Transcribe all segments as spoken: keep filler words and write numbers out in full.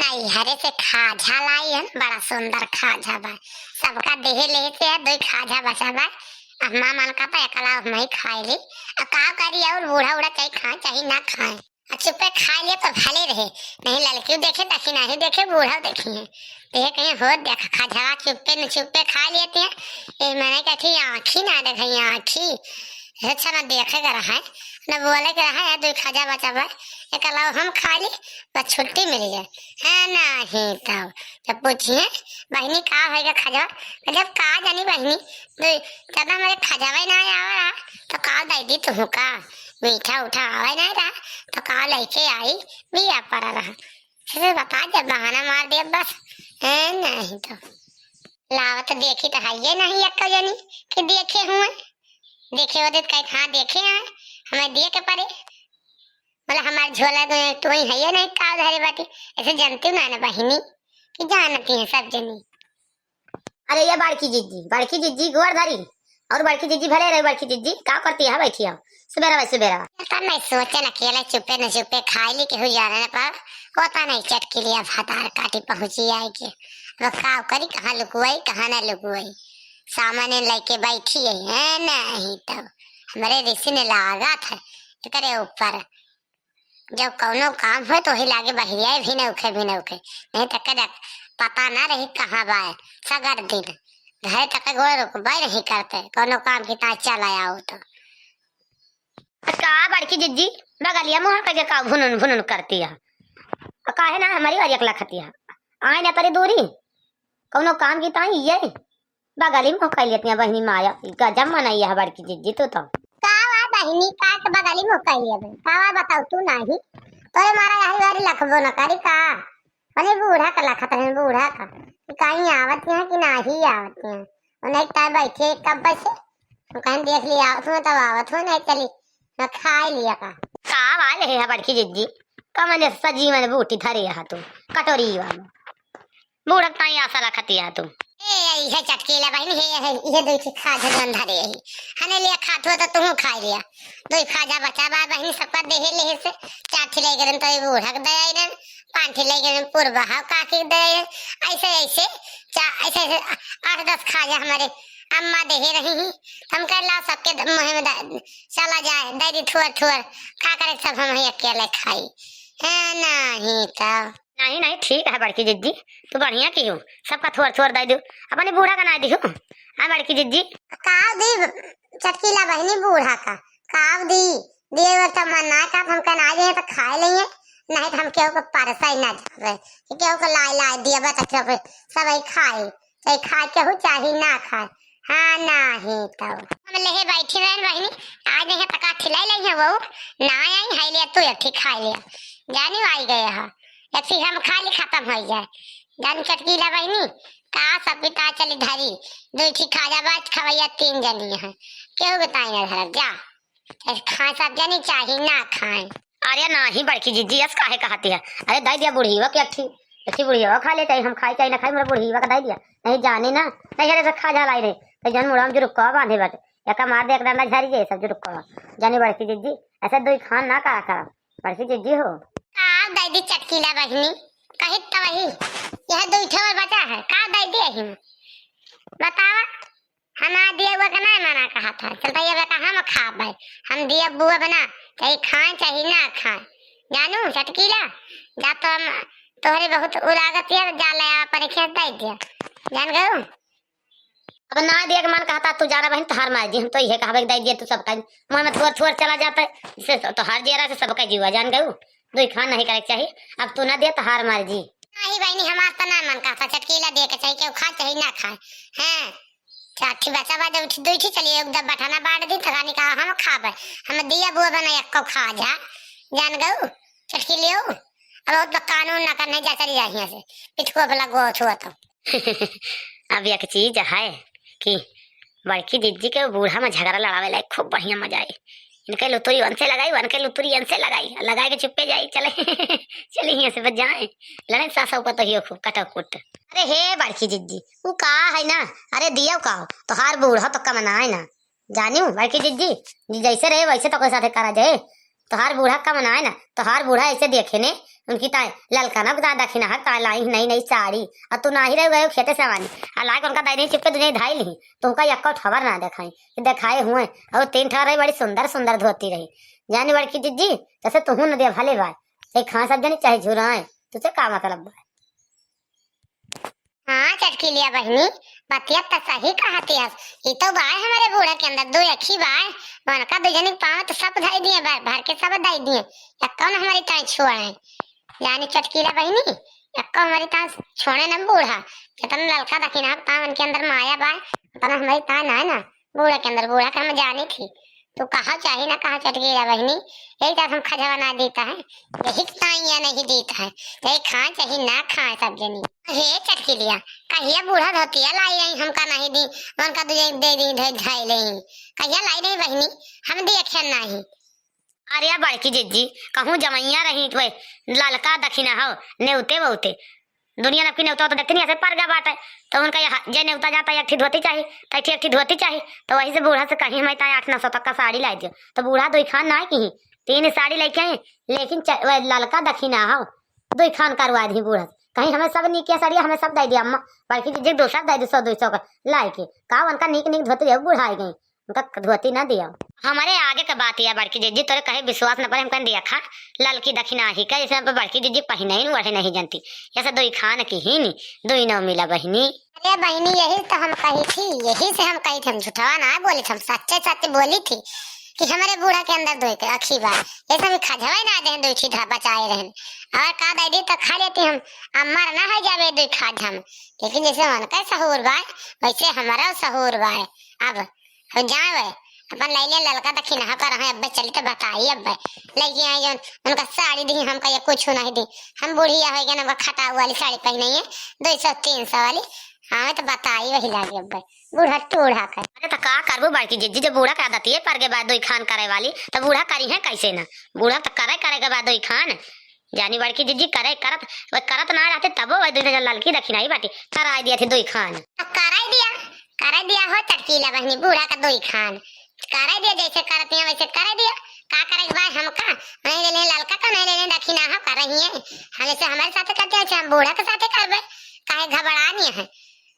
आई हरे से खाजा लाई हन, बड़ा सुंदर खाजा बा। सबका देहे लेहे से है, दुई खाजा बचा बा। अम्मा मन का तो एकला हम ही खाई ली। अब का करी, और बूढ़ा उड़ा चाहे खाए चाहे ना खाए, आ चुप्पे खाए लिए तो भले रहे। नहीं लड़कियों देखे, देखी नहीं देखे, बूढ़ा देखी है। तो ये कहीं हो देख खाजवा चुप्पे न चुप्पे खा लेते हैं। ये मैंने कहा थी आँखी ना देखे, आँखी अच्छा ना देखे के रहा है, ना बोले के रहा है, दुई खाजा बचा बा, एक अलावा हम खा ली, बस छुट्टी मिल जाए। है नहीं तो जब पूछिए, "बहिनी का होएगा खाजवा?" जब का जानी बहिनी, दुई ज्यादा हमारे खाजवा ही ना आवा रहा, तो का दे दी तुहू का? मीठा उठा आवे नहीं रहा, तो का लेके आई, बिया पड़ा रहा। फिर बता दे, बहाना मार दे बस। हैं, नहीं तो लावत देखी तो है ये नहीं एक जनी कि देखे हुए। देखे होते तो कहे, "हाँ, देखे हैं, हमें दिए के पड़े।" बोला, "हमार झोला तो तू ही है ये नहीं, का धरे बाटी।" ऐसे जनती ना, ना बहिनी, कि जानती हैं सब जनी। अरे ये बड़की जिज्जी, बड़की जिज्जी गोर धरी। और बड़की जिज्जी भले रहे, बड़की जिज्जी का करती है, बैठी है। सुबेरा भाई, सुबेरा। तो मैं सोचे न अकेले चुपे न चुपे खाई ली, केहू जाने न पावे। होता नहीं चटकी लिया भतार काटी पहुँची आए के। अब का करी, कहाँ लुकुआई, कहाँ ना लुकुआई। सामने लेके बैठी है, हैं नहीं तो हमरे रिसी ने लागा था एकरे ऊपर। जब कौनो काम होए तो वही लागे बहिरियाए भी नौखे भी नौखे, नहीं तो कदक पता ना रही कहाँ बाए। सगड़ दिन घरे तक गोड़ रुकबे नहीं करते, कौनो काम की ताई चला आओ तो। का बड़की जिज्जी बगलिया मुँह करके का भुनुन भुनुन करती है? आ काहे ना हमारी वाली अकला खती है? आए ना परी दूरी, कौनो काम की ताई ये बगली मुँह कइ लेती हैं बहिनी माया, गजब मनइया है बड़की जिज्जी तू तो। का वा बहिनी, का के बगली मुँह कइ लेबे? का वा बताओ तू नाही? तोरे मारा यही बारी लखबो न करी का? अरे बूढ़ा का लखत रहे, बूढ़ा का। कि कहीं आवत हैं कि नाही आवत हैं। उन्हें एक टाइम बैठे कब से? हम कहीं देख लिया आवत हुए तब आवत हुए, नहीं चली। न खाए लिया का। का वाले है बड़की जिज्जी? का मने सजी मने बूटी धरे है तू? कटोरी वाला। बूढ़क ताई आशा रखती है तू। ए, ये चटकीला बहिनी, हे, हे, ये दुई ठे खाजा जौन धरे ही। हने लिया खात हुआ तो तुहूँ खाई लिया। दुई खाजा बचा बा बहिनी, सबका देहे लेहे से। चार ठे ले गए तो ये बूढ़क दे आई रन, पाँच ठे ले गए पूर्वा काकी दे आई रन। ऐसे, ऐसे, चा-, ऐसे, ऐसे आठ दस खाजा हमारे अम्मा देहे रही ही। हम कह ला सबके द-, मुँह में द-, चला जाए, दे दी थोर थोर। का करे सब हम ही अकेले खाई। है नहीं तो। नहीं, नहीं, ठीक है बड़की जिज्जी, तू बढ़िया की हो, सबका थोर थोर दे दू, अपने बूढ़ा का ना दिहू। हाँ बड़की जिज्जी। का दी चटकीला बहिनी बूढ़ा का, का दी, दिए वो तो मन ना का, हम कहना आ जाए तो खाए लेंगे, नहीं तो हम केहू को परसा ही ना जावे, कि केहू को लाए लाए दिए बा तो केहू को सब ही खाए, चाहे खाए केहू चाहे ना खाए। हाँ, नाही तो। हम लेहे बैठी रहन बहिनी, आज नहीं तो का ठिलाई लई है वो, ना आई है ले तू एक ठी खाए ले। जानी आई गए है, एक ठी हम खा ली खत्म हो जाए। जानी चटकीला बहिनी, का सब पिता चली धरी, दो ठी खाजा बात खवैया तीन जनी है, केहू के ताई ना धरब जा। चाहे खाए सब जनी, चाहे ना खाए। अरे नाही बड़की जिज्जी, अस काहे कहती है? अरे दे दिया बुढ़ीवा के एक ठी, एक ठी बुढ़ीवा खा ले, चाहे हम खाई चाहे ना खाई, मेरा बुढ़ीवा का दे दिया। नहीं जाने ना, नहीं हरे से खाजा लाई रे, तो जन मुड़ा में जुरुक्का बांधे बाटे, एका मार दे एक डंडा झारी जाए सब जुरुक्का। जानी बड़की जिज्जी, ऐसे दुई खान ना करा करा, बड़की जिज्जी हो। का दे दी चटकीला बहिनी, कही तो वही, यह दुई ठे और बचा है, का दे दी यही में? बतावा। हम आ दिए हुआ का ना मना कहा था, चलता ये बेटा हम खाबे, हम दिए बुआ बना, चाहे खाए चाहे ना खाए। जानू चटकीला, जा तो हम तोहरे बहुत उलागत है, जा ले अपन खेत दे दिया। जान गयो? अब ना दिए के मन कहता तू जाना बहिन, तोहार मार जी, हम तो ये कहबे दे दिए तू सब टाइम। मन में थोर थोर चला जाता है, इससे तो, तोहार जेरा से सबका जीवा जान गयो। दुई खान नहीं करे के चाहिए, अब तू ना दिए तोहार मार जी। नहीं बहिनी, हमार तो ना मन कहता चटकीला दिए के चाहिए, केहू खा चाहे ना खाए। हैं? चार ठी बचा बा, दो ठी, दो ठी चलिए, एकदम बठाना बांट दी, तकानी कहा हम खाबे, हम दिया बुआ बना एक्को खा जा, जान गऊ, चटकी लियो। अब बहुत कानून ना करने जा, चली जा यहाँ से, पिठुआ भला गो छुआ तो। अब एक चीज है कि बड़की जिज्जी के बूढ़ा में झगड़ा लड़ावे लायक खूब बढ़िया मजा आई। इनके लुतुरी वनसे लगाई, वनके लुतुरी इनसे लगाई, लगाए के चुप्पे जाई, चले। चली यहाँ से बच जाए, लड़े सासा ऊपर तो हियो खूब कटा कुट। अरे हे बड़की जिज्जी, उ का है ना, अरे दियो का, तोहार बूढ़ा तो कमना है ना, जानियो बड़की जिज्जी, जी जैसे रहे वैसे तो कोई साथे करा जाए, तोहार बूढ़ा कम ना है ना, तोहार बूढ़ा ऐसे देखे ने, उनकी ताई ललका ना ताई दखिना हक ताई लाई नई नई साड़ी, और तू नाही रह गयो खेते से आवानी, आ लाग उनका दाई नहीं चिपके दुनिया धाई ली, तो उनका यक्को ठवर ना देखाई, कि देखाए हुए, और तीन ठवर रही बड़ी सुंदर सुंदर धोती रही, जानी बड़की जिज्जी, जैसे तुहू न दे भले भाई, चाहे खाए सब जनी चाहे झुराए, तुझे का मतलब बा? हाँ चटकीलिया बहिनी, बतिया त सही कहती हस। ई तो बाय हमरे बूढ़ा के अंदर दो अखी बाय, उनका दो जनी के पाँव तो सब धई दिए, भर भर के सब धई दिए, यक्को न हमारी ताई छोड़े। जानी चटकीला बहिनी, यक्को हमारी ताई छोड़े न बूढ़ा। जितना ललका दखिना पाँव उनके अंदर माया बाय, उतना हमारी ताई ना है ना। बूढ़ा के अंदर बूढ़ा के हम जानी थी। तू कहा चाही ना कहा चटकीला बहिनी, यही तरह हम खजवा ना देता है, यही ताइया नहीं देता है, यही खाए चाही ना खाए सब जनी। हे चटकीलिया, कहिया बूढ़ा धोतिया लाई रही हमका नहीं दी, उनका दे दे दी धोई धाई ले, कहिया लाई रही बहिनी, हम दी अखियन नहीं। अरे बड़की जिज्जी, कहूँ जमैया रही तो ललका दखिना हो, नेवते बहुते। दुनिया नबकी नेवता तो देखते नहीं, ऐसे परगा बाटे। तो उनका यहाँ जे नेवता जाता, एक ठी धोती चाही, तो एक ठी, एक ठी धोती चाही। तो वही से बूढ़ा से कहीं, "हमारे ताई आठ नौ सौ तक का साड़ी लाई दियो।" तो बूढ़ा दुई खान ना है कहीं, तीन साड़ी लेके आई, लेकिन च-, वह ललका दखिना हो, दुई खान करवा दी बूढ़ा से। कहीं, "हमें सब नीक के साड़िया, हमें सब दे दिया अम्मा, बड़की जिज्जी के दोसर दे दी सौ, दुई सौ का लाई के।" का उनका नीक नीक धोती है, बूढ़ा आई गई। उनका धोती ना दिया। हमारे आगे के बात या बड़की जिज्जी, तोरे कहे विश्वास न पड़े, हम कहें देखा, ललकी दखिना ही का, जैसे हम बड़की जिज्जी पहिने ही ओढ़े नहीं जानती, जैसे दुई खान की ही नी, दुई नौ मिला बहिनी। अरे बहिनी, यही तो हम कही थी, यही से हम कही थी, हम झूठवा ना बोली थी, हम सच्चे सच्चे बोली थी कि हमारे बूढ़ा के अंदर दुई के अखी बा, ये सब खजवा ना दे, दुई चीज बचाए रहन, और का दे दी तो खा लेती हम, अमर ना हो जावे दुई खाज हम, लेकिन जैसे उनका सहूर बा, वैसे हमारा सहूर बा। अब हम जाए, अपन लैले ललका दखिना पर हैं, अब्बे चली तो बताई, अब्बे लैके आई जौन, उनका साड़ी दी, हमका ये कुछ नहीं दी, हम बुढ़िया हो गए ना, खटाऊ वाली साड़ी पहने हैं, दो सौ तीन सौ वाली, हाँ तो बताई वही लागे अब्बे, बूढ़ा टूढ़ा कर। अरे तो का करबू बड़की जिज्जी, जब बूढ़ा का आदत ये पर के बाद दो खान करे वाली, तो बूढ़ा करी है कैसे ना, बूढ़ा तो करे, करे के बाद दो खान, जानी बड़की जिज्जी करे करत, वो करत ना रहते तबो वही दुई जन ललकी दखिनाई बाटी, कराई दिया थे दुई खान। अब कराई दिया, कराई दिया हो चटकीला बहिनी, बूढ़ा का दुई खान। कराई दिया, जैसे करत हैं वैसे कराई दिया। का करे के बा हमका? नहीं लेने ललका का, नहीं लेने दखिना हो कर रही है। हम जैसे हमारे साथ करते हैं, वैसे हम बूढ़ा के साथ करबे। काहे घबरा नहीं है?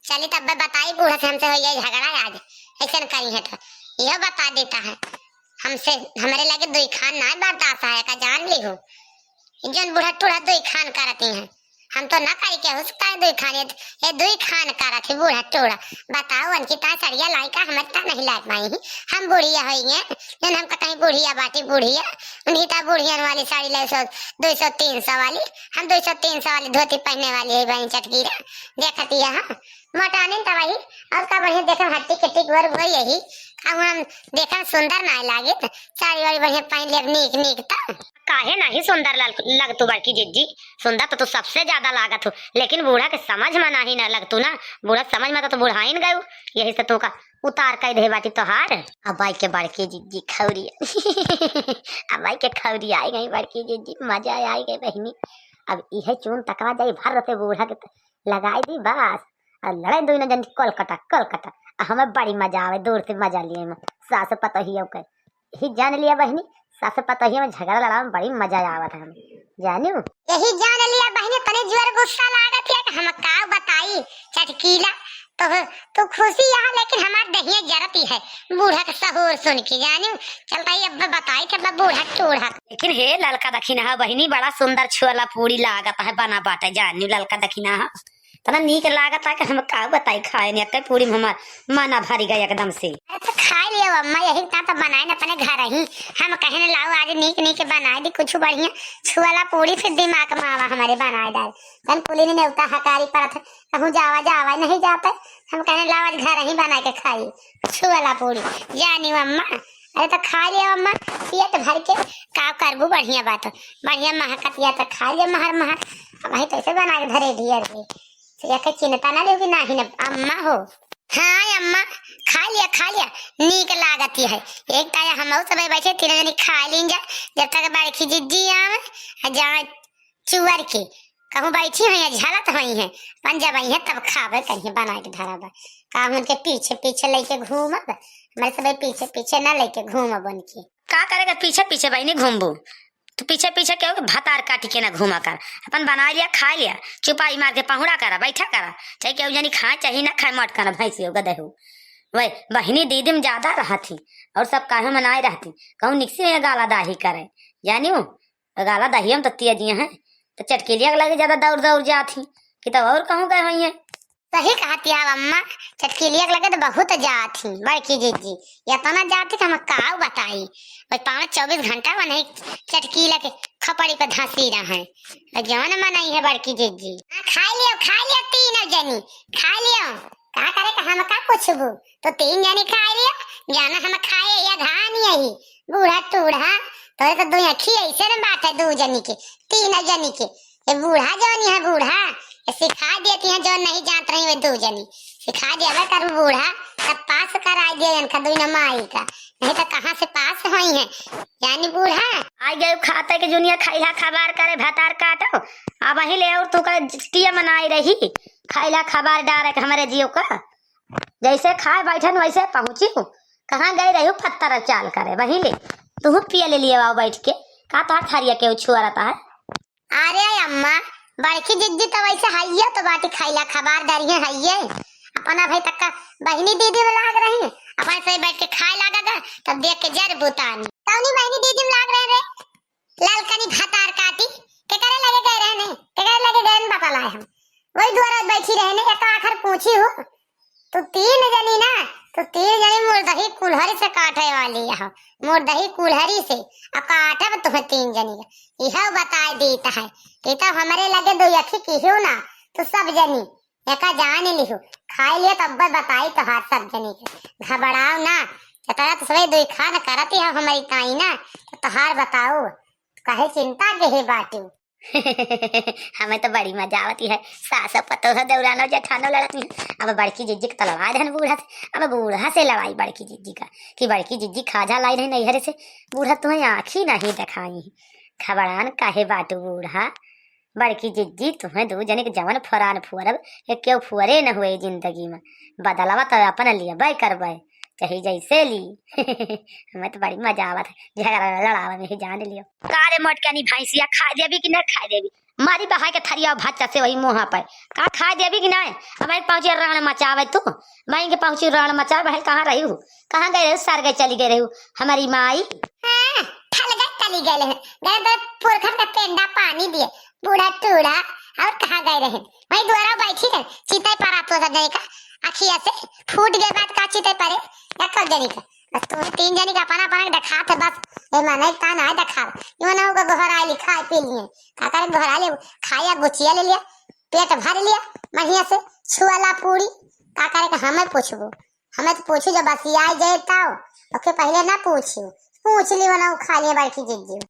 चली तब बताई बूढ़ा से, हमसे हो जाए झगड़ा आज। ऐसे न करी है तो यह बता देता है। हमसे, हमरे लगे दुई खान ना बर्दाश्त है का, जान ली हो। जौन बूढ़ा टूढ़ा दुई खान करती हैं, हम तो ना करी के हो सकता है दुई खान, ये, ये दुई खान करत है बूढ़ा टूढ़ा। बताओ, उनकी ता सड़िया लाई का, हमारे ता नहीं लाई पाई ही। हम बुढ़िया होई गए, जौन हमका कहीं बुढ़िया बाटी बुढ़िया, उनकी ता बुढ़ियन वाली साड़ी लाई सौ, दो सौ तीन सौ वाली, हम दो सौ तीन सौ वाली धोती पहने वाली है बहन चटकीरा। देखती है, हाँ, मोटानी तो वही, और का बढ़िया देखम हट्टी कट्टी गोर गोर यही, अब हम देखम सुंदर ना लागे, साड़ी वाड़ी बढ़िया पहन लेब नीक नीक तो। काहे नहीं सुंदर लग-, लगतू बड़की जिज्जी? सुंदर तो तू सबसे ज्यादा लागत हो, लेकिन बूढ़ा के समझ में नहीं ना लगतू ना। बूढ़ा समझ में तो तू बुढ़ाइन गयू, यही से तू का उतार कई दे बाटी तोहार। अब आई के बड़की जिज्जी खौरी, अब आई के खौरी आई गई बड़की जिज्जी, मजा आई गई बहिनी। अब इहे चून तकवा जाई भर से बूढ़ा के त-, लगाई दी बस। आ लड़े दुइनो जन कोलकाता, कोलकाता। आ हमें बड़ी मजा आवे, दूर से मजा लिए में। सास पतोहियो के। यही जान लिया बहिनी, सास पतोहियो में झगड़ा लड़ावे में बड़ी मजा आवत है हमें। जानू? यही जान लिया बहिनी, तनी जोर गुस्सा लागत है कि हम का बताई, चटकीला। तो तू खुशी यहाँ, लेकिन हमार दहिया जरती है। बूढ़ा के सहूर सुन के, जानू? चलता ही अब बताई थे बूढ़ा टूढ़ा। लेकिन हे ललका दखिना बहिनी, बड़ा सुंदर छोला पूड़ी लागत है, बना बाटे, जानू? ललका दखिना तना नीक लागत है कि हम का बताई, खाए ने कई पूरी में हमार मना भरी गया एकदम से। अरे तो खाई लियो अम्मा, यही ता तो बनाए न अपने घर ही। हम कहे न लाओ आज नीक नीक बनाए दी कुछ बढ़िया छोला पूड़ी, फिर दिमाग में आवा हमारे बनाए डाल। तन कुली ने नेवता हकारी परत, कहूँ जावा जावा नहीं जाते। हम कहे लाओ आज घर ही बना के खाई छोला पूड़ी। जानी अम्मा, अरे तो खाई लियो अम्मा, पेट भर के का करबू, बढ़िया बात, बढ़िया महकत या तो खाई लियो महर महर। अब वही तो ऐसे बना के धरे ढियर के। से एके चिंता ना लेबू कि नाही ना अम्मा हो। हाँ अम्मा, खा लिया, खा लिया, नीक लागत है। एक ताया हम सब बैठे तीन जनी खा लीन जा, जब तक बड़की जिज्जी आवे, आ जा चुअर के। कहूँ बैठी होइहैं, झलत होइहैं, अपन जब अइहैं तब खाबे करिहैं, बनाइ के धराबे। का हम उनके पीछे पीछे लइके घूमब? हमरे सब पीछे पीछे ना लइके घूमब उनके। का करे के पीछे पीछे बहिनी घूमबू? तू पीछे पीछे केहू के भतार काटी के ना घूमा कर, अपन बनाइ लिया, खाइ लिया, चुपाई मार के पहुड़ा करा, बैठा करा, चाहे केहू जनी खाए चाहे ना खाए, मटका ना भैंसी हो गदे हो। वही बहिनी दीदी में ज्यादा रहत ही, और सब काहे मनाए रहती, कहूँ निकसी में गाला दाही करे, जानी हो, गाला दाही हम तो तिया दिए हैं, तो चटकीलिया के लगे ज्यादा दौड़ दौड़ जात ही, कि तब और कहूँ गए होइहैं। सही कहत हया अम्मा, चटकीलिया के लगे तो बहुत जात ही बड़की जिज्जी, इतना जात ही कि हम काऊ बताई। वही पाँच चउबीस घंटा वनही चटकीला के खपड़ी पे धंसी रहैं। जौन मनई है बड़की जिज्जी। हाँ, खाइ लियो, खाइ लियो तीनों जनी, खाइ लियो। का करे का, हम का पूछबू? तो तीन जनी खाइ लियो, जाना हम खाए या धान यही। बूढ़ा टूढ़ा, तोरे तो दुइ अखी ऐसे न बात है दू जनी के, तीन जनी के। ये बूढ़ा जौन है बूढ़ा, ये सिखाइ देती हैं जौन नहीं जानत रही वे दू जनी। सिखाइ देबे करू बूढ़ा, तब पास कराइ दिया इनका दुइ न माई का, नहीं तो कहाँ से पास होइहैं। जानी बूढ़ा। आइ गए खाते के जुनिया खैला खबार करे भतार काटो, अब वहीं ले और तू का टिया मनाई रही, खैला खबार डारे के हमरे जियो का। जैसे खाए बैठन वैसे पहुँची हूँ। कहाँ गई रही हूँ पत्थर चाल करे, वहीं ले तू पिया ले लिए आओ बैठ के। का तोहार थरिया के उछुआ रहता है? अरे अम्मा, बड़की जिज्जी तो वैसे हइये तो बाटी खैला खबार डरिए हइये। अपना भाई तक का बहिनी दीदी में लाग रही, अपन से बैठ के खाए लागा गा, तब देख के जर बुतानी। कौनी बहिनी दीदी में लाग रहे रे? ललकनी भतार काटी, के करे लगे गए रहे नहीं, के करे लगे गए नहीं बतलाए हम। वही दुआरा बैठी रहे नहीं, एक आखर पूछी हूँ। तू तीन जनी ना, तू तीन जनी मुर्दही कुल्हरी से काटे वाली हो, मुर्दही कुल्हरी से, अब काटब तुम्हें तीन जनी का। यह बताए देता है कि तब हमरे लगे दो अखी की हो ना, तू सब जनी एका जान लिहो, खाए लियो तब बताई तोहार सब जनी के। घबराओ ना, इतना तो सबे दुई खान करती हो हमारी ताई ना, तो तोहार बताओ, काहे चिंता के हे बाटू? हमें तो बड़ी मजा आवती है, सास पतोह देवरानो जेठानो लड़ती है। अब बड़की जिज्जी के तलवा देहन बूढ़ा से, अब बूढ़ा से लड़ाई बड़की जिज्जी का, कि बड़की जिज्जी खाजा लाई रही नैहरे से, बूढ़ा तुम्हें आँखी नहीं दिखाई। खबरान काहे बाटू बूढ़ा? बड़की जिज्जी, तुम्हें दू जने के जवन फरान फुअरब, ये केहू फुअरे न हुए जिंदगी में। बदलवा तो अपन लियबे करबे, चाहे जैसे ली। हमें तो बड़ी मजा आवत है झगड़ा लड़ावे में ही, जान लियो। का रे मोटकनी भैंसिया, खाए देबी कि ना खाए देबी? मारी बहाई के थरिया भच्चा से वही मुँहा पे। का खाए देबी कि ना? अब एक पहुँची राण मचावे तू, बहन के पहुँची राण मचावे, बहन कहाँ रही हूँ? कहाँ गए रहू? सर गए, चली गए रहू हमारी माई। हाँ, ठल गए, चली गए हैं। गए तो पुरखन का पेंडा पानी दिए, बूढ़ा टूढ़ा, और कहाँ गए रहे? वही दुआरा बैठी रहे, चितई पर आप तो जने का अखिया से फूट गए बात का चितई परे, या कब जनी का? बस तुम्हें तीन जनी का अपना अपना देखात है बस, ये मने का ना देखाव। ये मने होगा गोहराई ली, खाए पी लिए, का करे गोहराई ले, खाया गुचिया ले लिया, पेट भर लिया, बढ़िया से छुआला पूरी, का करे का हमें पूछबो? हमें तो पूछी जब बसियाई जाए तब, ओके पहले ना पूछी, पूछ ली वना खा लिए बड़की जिज्जी।